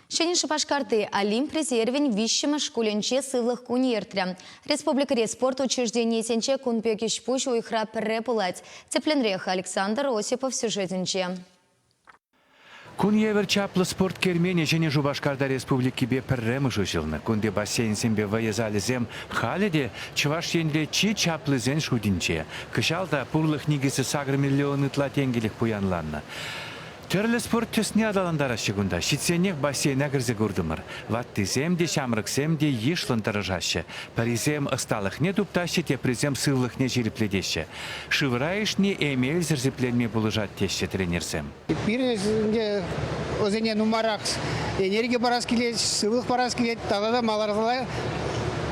Ҫӗнӗ Шупашкарти Олимп резервӗн виҫҫӗмӗш шкулӗнче сывлӑх кунӗ иртрӗ. Республикӑри спорт учрежденийӗсенче кун пек ӗҫ-пуҫ уйӑхра пӗрре пулать. Тӗплӗнрех Александр Осипов сюжетӗнче. Кун евӗр чаплӑ спорт керменӗ Ҫӗнӗ Шупашкарта республикипе пӗрремӗш уҫӑлнӑ. Кунти бассейнсемпе вӑйӑ залӗсем халӗ те Чӑваш Енре чи чаплисен шутӗнче. Кӑҫал та пурлӑх никӗсӗ 8 миллион ытла тенкӗлӗх пуянланнӑ. Тӗрлӗ спорт тӗсне аталантараҫҫӗ кунта. Ҫитсенех бассейна кӗрсе куртӑмӑр. Ваттисем те, ҫамрӑксем те йышлӑн тӑрӑшаҫҫӗ. Пӗрисем ӑсталӑхне туптаҫҫӗ, теприсем сывлӑхне ҫирӗплетеҫҫӗ. Шывра ишни эмелсӗр сипленме пулӑшать теҫҫӗ тренерсем. Пирӗн ӗнтӗ вӗсене нумайрах энерги парас килет, сывлӑх парас килет, тата та маларах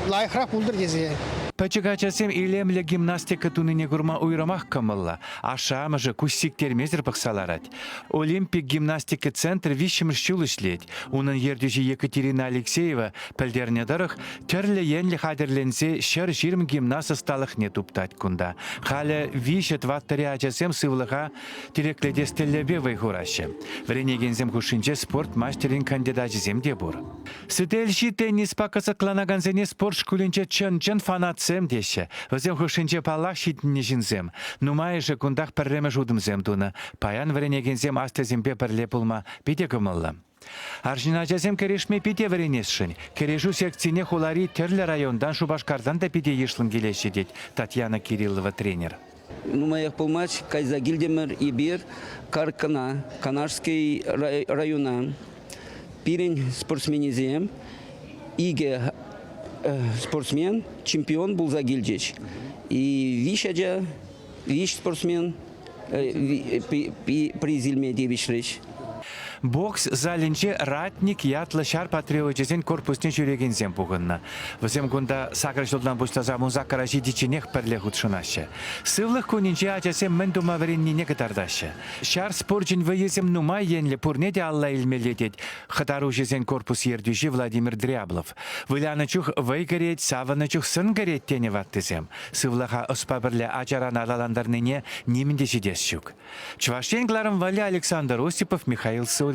лайӑхрах пултӑр тесе. Пӗчӗк ачасем илемлӗ гимнастика тунине курма уйрӑмах кӑмӑллӑ. Ашшӗ-амӑшӗ куҫ сиктермесӗр пӑхса ларать. Олимпик гимнастика центрӗ виҫҫӗмӗш ҫул ӗҫлет. Унӑн ертӳҫи Екатерина Алексеева пӗлтернӗ тӑрӑх, тӗрлӗ енлӗ хатӗрленсе 120 гимнаст ӑсталӑхне туптать кунта. Халӗ виҫӗ-тӑваттӑри ачасем сывлӑха тӗреклетес тӗллевпе вӑй хураҫҫӗ. Вӗренекенсем хушшинче спорт мастерӗн кандидачӗсем те пур. Сӗтелҫи тенниспа кӑсӑкланакансене спорт шкулӗнче чӑн-чӑн фанатсем теҫҫӗ. Вӗсем хушшинче паллах ҫитӗннӗ ҫынсем. Нумайӑшӗ кунтах пӗрремӗш утӑмсем тунӑ. Паян вӗренекенсем аслисемпе пӗрле пулма питӗ кӑмӑллӑ. Арҫын ачасем кӗрешме питӗ вӗренесшӗн. Кӗрешӳ секцине хулари тӗрлӗ районтан Шупашкартан та питӗ йышлӑн килеҫҫӗ, тет Татьяна Кириллова тренер. Нумаях пулмасть кайса килтӗмӗр эпир Карккана, Канашский района. Пирӗн спортсменӗсем икӗ спортсмен чемпион пулса килчӗҫ. И виҫ ача, виҫ спортсмен приз илме тивӗҫрӗҫ. Бокс залӗнче «Ратник» ятлӑ ҫар патриочӗсен корпусне ҫӳрекенсем пухӑннӑ. Вӗсем кунта сакӑр ҫултан пуҫласа музаккара ҫитичченех пӗрле хутшӑнаҫҫӗ. Сывлӑх кунӗнче ачасем мӗн тума вӗреннине кӑтартаҫҫӗ. Ҫар спорчӗн вӑййисем нумай енлӗ пурне те алла илмелле тет хӑтаруҫӑсен корпус ертӳҫи Владимир Дряблов. Вылянӑ чух вӑй кӗрет, савӑннӑ чух сӑн кӗрет тенӗ ваттисем. Сывлӑха ӑспа пӗрле ачаран аталантарнине нимӗн те ҫитес ҫук. Чӑваш Ен кӑларӑм валли Александр Осипов, Михаил Солин.